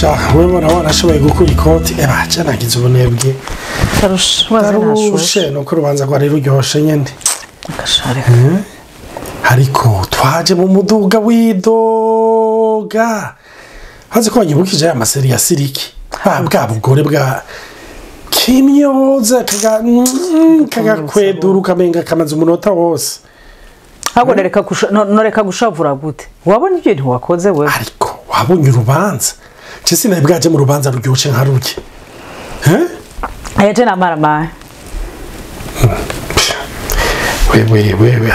Sha wewe warashoboye gukura ikoti eba nagize ubunebwe. Tarushe nuko urubanza rwari ruryoshe nyene. Ariko twaje mu muduga widoga. Hazi ko wanyibukije aya maseri ya siriki. Bwa bugore bwa kimyoza kagakwedura ukamenga kamaze umunota wose. Ahubwo noreka gushavura gute? Wabona ibyo ntiwakoze wewe. Ariko wabonye urubanza. Je sinari bwaje mu rubanza ruryoshe nka ruke. Aje namaramaye. Wewe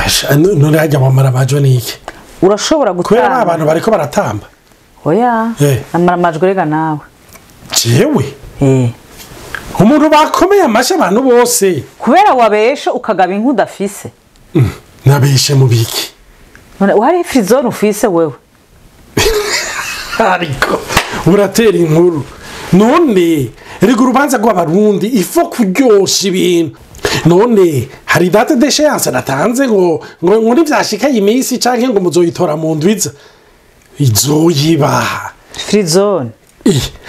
none hajya wamaramajwe niki? Urashobora gutamba. Kubera abantu bariko baratamba. Oya. Amaramajwe rega nawe. Jewe? Umuntu bakomeye amasha abantu bose. Kubera wabesha ukagaba inka udafise. Nabeshe mu biki? None wari frizone ufise wewe. Ariko uratera inkuru. None rega urubanza rw'abarundi ifo kuryosha ibintu. None hari date d'échéance natanze ngo ngo nivyashika iminsi canke ngo muzoyitora mu ndwiza. Izoyibaha. Frizone.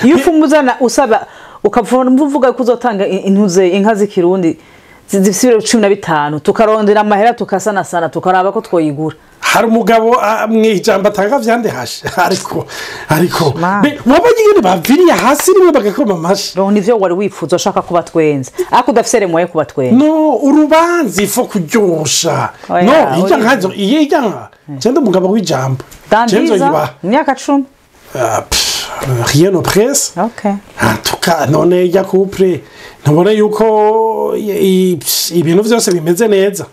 Iyo ufumuzana usaba ukavuna mvuga ko uzotanga intuze inka z'ikirundi zifise ibiro 15 tukarondera amahera tukasana sana tukaraba ko twoyigura. Hari umugabo mwijamba atanga vyande hashe ariko wabonye ingene baviriye hasi rimwe bagakoma amashi. Ro nivyo wari wifuza ushaka kubatwenza ariko udafise remoye kubatwenza. No urubanza ifo kuryosha. No ijya nkazo ijya nka cende umugabo w'ijambo. Cende yiba imyaka 10. Rien ne presse. Okay. En tout cas none ijya couple ntubone yuko ibintu vyose bimeze neza.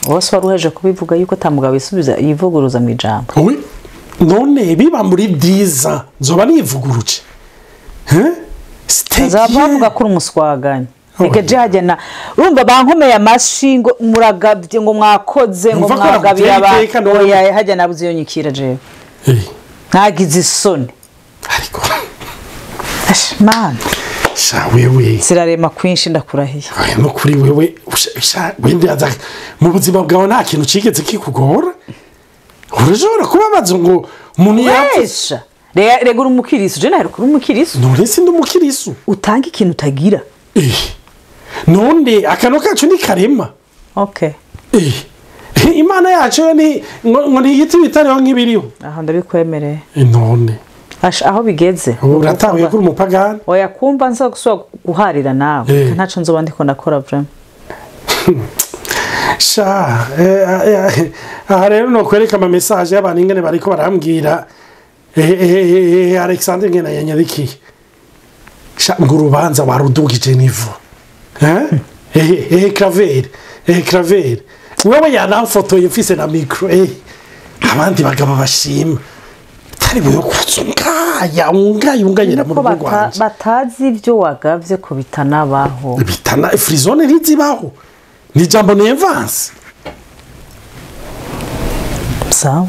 Wose waruheje kubivuga yuko tamugabo isubiza yivuguruza mu ijambo. Oui. None biba muri 10 nzoba nivuguruje. Azabavuga ko umuswaganye. Eke hajya urumva bankomeye amashi ngo muragabye ngo mwakoze ngo mwagabira abantu. Oya hajya nabuze iyo nyikira jewe. Ntagize isoni. Ariko man. Sha wewe. Sirarema kwinshi ndakurahiye. No kuri wewe sha wende aza mu buzima bwawe nta kintu cigeze kikugora. Urashobora kubabaza ngo umuntu yapfisha. Rega uri umukirisu, je naheruka uri umukirisu. None si ndi umukirisu. Utanga ikintu utagira. None akano kacu ni karema. Okay. Imana yacu ni ngo ni igiti bitariho nk'ibiriho. Aho ndabikwemereye. None. Aho bigeze. Uratahuye kuri umupagani. Oya kumva nza gusubira guharira nawe. Ntaco nzoba ndiko ndakora vraiment. Sha aha rero no kwereka ama message y'abantu ingene bariko barambwira Alexandre ngene yanyandikiye. Sha ngo urubanza warudugije niveau. Claver. Claver. Wewe yanamfotoye mfise na micro abandi bagabo bashima. Tari buyo kuzungaya ungayira mu rugo rwanje. Batazi ivyo wagavye ko bitanabaho. Bitana frizone ntizibaho. Ni jambo ni avance. Sawa.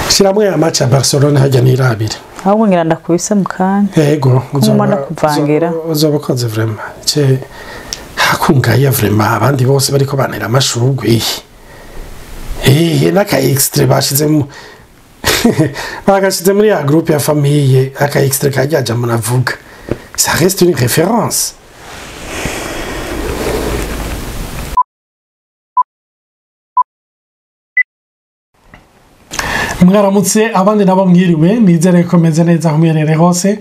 Shiramwe ya match ya Barcelona hajya nirabire. Ahubwo ngira ndakubise mu kanya. Yego, uzobona kuvangira. Uzobakoze vraiment. Ce hakungaya vraiment abandi bose bariko banera amashurwe. Naka extra bashizemo. Bagashize muri ya groupe ya famille aka extra kajya munavuga. Ça reste une référence. Mwaramutse abandi nabo mwiriwe nizere ko meze neza aho mwerere hose.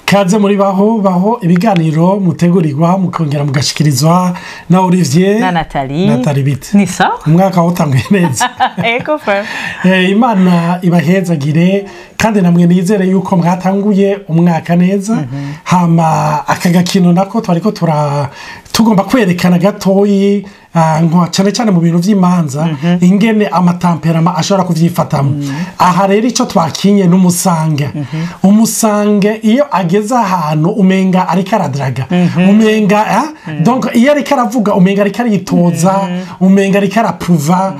Kaze muri baho ibiganiro mutegurirwa mukongera mugashikirizwa na Olivier na Nathalie. Nathalie bite. Ni sawa? Umwaka utanguye neza. Ego fa. Imana ibahezagire kandi namwe nizere yuko mwatanguye umwaka neza. Hama aka gakino nako twariko tugomba kwerekana gatoyi nko cyane cyane mu bintu by'imanza ingene amatamperama ashobora kuvyifatamo. Aha rero ico twakinye n'umusange. Umusange iyo ageze ahantu umenga ariko aradraga. Umenga donc iyo ariko aravuga umenga ariko aritoza, umenga ariko arapruva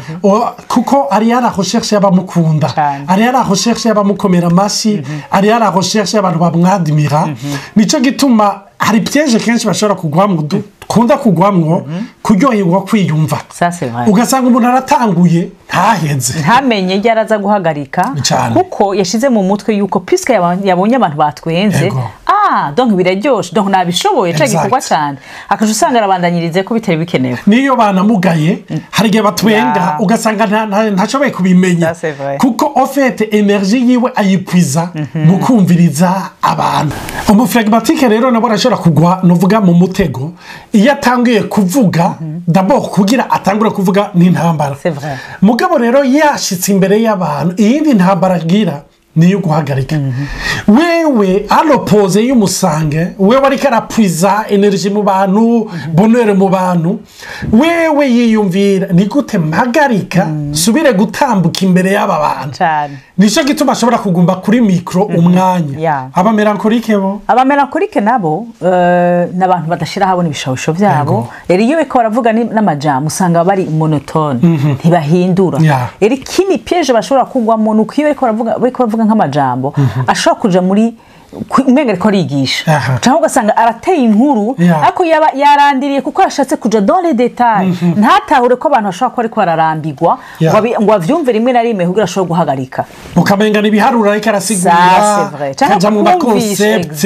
kuko ari ara recherche y'abamukunda. Ari ara recherche y'abamukomera amashi, ari ara recherche y'abantu bamwadimira. Nico gituma hari piège kenshi bashobora kugwa mu bakunda kugwamwo, kuryoherwa kwiyumva. Ça c'est vrai. Ugasanga umuntu aratanguye ntaheze, ntamenye iyo araza guhagarika, kuko yashize mu mutwe yuko puisque yabonye abantu batwenze, donc biraryoshe, donc nabishoboye cyo gikorwa cyane, akaje usanga arabandanyirize ko bitari bikenewe. Niyo banamugaye hari igihe batwenga ugasanga ntashoboye kubimenya, kuko en fait energie yiwe ayipwiza mu kumviriza abantu. Umuflegmatique rero nabo arashobora kugwa novuga mu mutego iyo atangiye kuvuga. D'abord kugira atangure kuvuga ni intambara. Mugabo rero yashitse imbere y'abantu, iyindi ntambara agira niyo guhagarika. Wewe à l'opposé y'umusanguin, wewe ariko arapwiza énergie mu bantu, bonheur mu bantu, wewe yiyumvira ni gute mpagarika subire gutambuka imbere y'aba bantu. Nicyo gituma ashobora kugumba kuri micro umwanya. Abamélancolique bo, abamélancolique nabo ni abantu badashira habona ibishobisho byabo. Rero iyo bariko baravuga n'amajambo usanga bari monotone, ntibahindura. Rero ikindi piège bashobora kugwamo ni uko iyo bariko baravuga nk'amajambo ashobora kuja muri umenga ariko arigisha, cyangwa ugasanga arateye inkuru ariko yarandiriye kuko yashatse kuja dans les détails, ntatahure ko abantu bashobora kuba ariko bararambirwa ngo avyumve rimwe na rimwe kugira ashobore guhagarika. Ukamenga n'ibiharuro ariko arasigura, kaja mu maconcept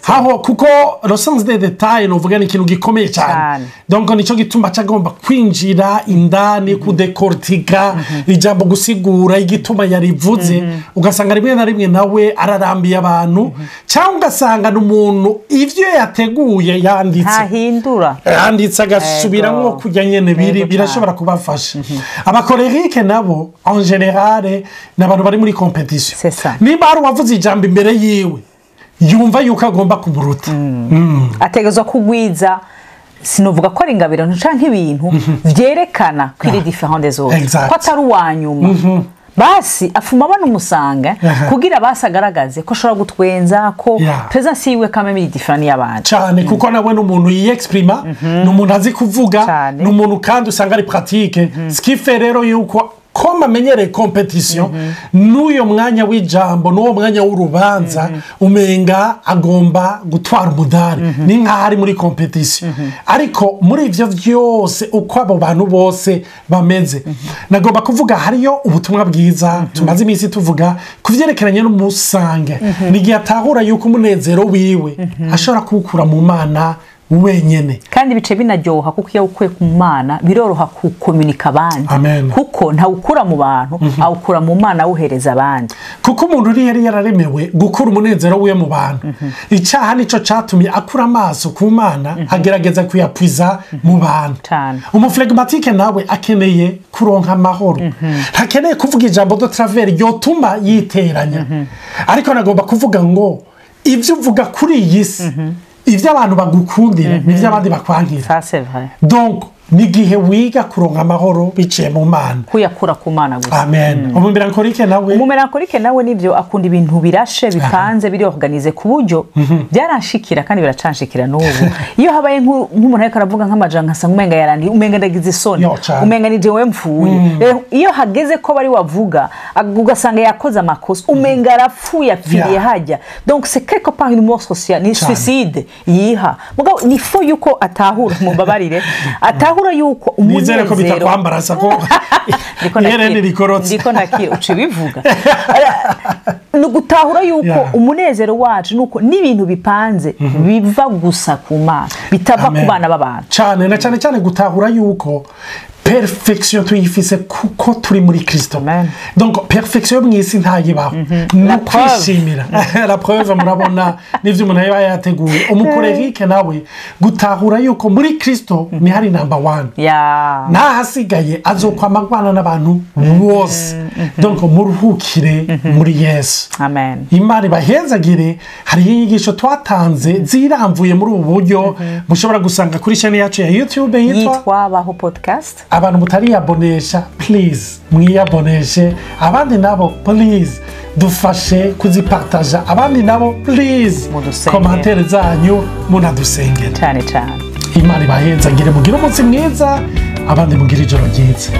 aho, kuko le sens des détails novuga ni ikintu gikomeye cyane. Donc nico gituma cagomba kwinjira indani, kudekortika ijambo, gusigura igituma yarivuze. Ugasanga rimwe na rimwe nawe ararambiye abantu, cyangwa ugasanga n'umuntu ivyo yateguye yanditse ntahindura, yanditse agasubiramo kujya nyene biri, birashobora kubafasha. Abacolérique nabo en général ni abantu bari muri compétition. Niba hari uwavuze ijambo imbere yiwe, yumva yuko agomba kumuruta. Ategerezwa kugwiza, sinovuga ko ari ingabirano canke ibintu vyerekana ko iri différent des autres, ko atari uwa nyuma. Basi afuma abona umusanguin kugira basi agaragaze ko ashobora gutwenza, ko présence yiwe quand même iri différent y'abandi. Cyane, kuko nawe ni umuntu yiyexprima, ni umuntu azi kuvuga, ni umuntu kandi usanga ari pratique. Ce qui fait rero yuko comme amenyereye compétition, n'uyo mwanya w'ijambo n'uwo mwanya w'urubanza, umenga agomba gutwara umudari, ni nk'aho ari muri compétition. Ariko muri ibyo byose, uko abo bantu bose bameze, nagomba kuvuga hariyo ubutumwa bwiza tumaze iminsi tuvuga ku byerekeranye n'umusanguin. Ni igihe atahura yuko umunezero wiwe ashobora kuwukura mu Mana wenyine. Kandi bice binaryoha, kuko iyo ukuye ku Mana biroroha kukominika abandi, kuko ntawukura mu bantu, awukura mu Mana awuhereza abandi. Kuko umuntu uri yari yararemewe gukura umunezero wiwe mu bantu. Icyaha nicyo cyatumye akura amaso ku Mana, agerageza kuyapwiza mu bantu. Umuflegmatique nawe akeneye kuronka amahoro, ntakeneye kuvuga ijambo de travers ryotuma yiteranya. Ariko nagomba kuvuga ngo ibyo uvuga kuri iyi si, ibyo abantu bagukundira n'ibyo abandi bakwankira. Donc ni igihe wiga kuronka amahoro biciye mu Mana. Kuyakura ku Mana gusa. Amen. Umumélancolique nawe? Umumélancolique nawe nibyo, akunda ibintu birashe, bipanze, biri organisé, ku buryo byaranshikira kandi biracanshikira n'ubu. Iyo habaye nk'umuntu ariko aravuga nk'amajambo, nkasanga umenga yarandi, umenga ndagize isoni, umenga ni jewe mfuye. Iyo hageze ko bari wavuga, ugasanga yakoze amakosa, umenga arapfuye, apfiriye hajya. Donc c'est quelque part une mort sociale, ni suicide yiha. Mugabo ni faut yuko atahura, mubabarire, atahura yuko Nizere ko bitakwambarasa ko ihereni rikorotse. Ndiko ndakira uca bivuga. Ni ugutahura yuko umunezero wacu nuko n'ibintu bipanze biva gusa ku Mana, bitava ku bana b'abantu. Cyane, na cyane cyane gutahura yuko perfection tuyifise kuko turi muri Kristo. Donc perfection yo mu isi ntayibaho, ni ukwishimira la preuve, murabona n'ivyo umuntu yaba yateguye. Umucolérique nawe gutahura yuko muri Kristo ni hari number one, n'ahasigaye azokwama agwana n'abantu bose. Donc muruhukire muri Yesu. Amen. Imana ibahezagire. Hariho inyigisho twatanze ziramvuye muri ubu buryo, mushobora gusanga kuri chaîne yacu ya YouTube yitwa yitwa Baho Podcast. Abantu mutariyabonesha, please mwiyaboneshe. Abandi nabo, please dufashe kuzipartaja. Abandi nabo, please, Mudusengere. commentaires zanyu, munadusengera. Cyane cyane. Imana ibahezagire, mugire umunsi mwiza, abandi mugire ijoro ryiza.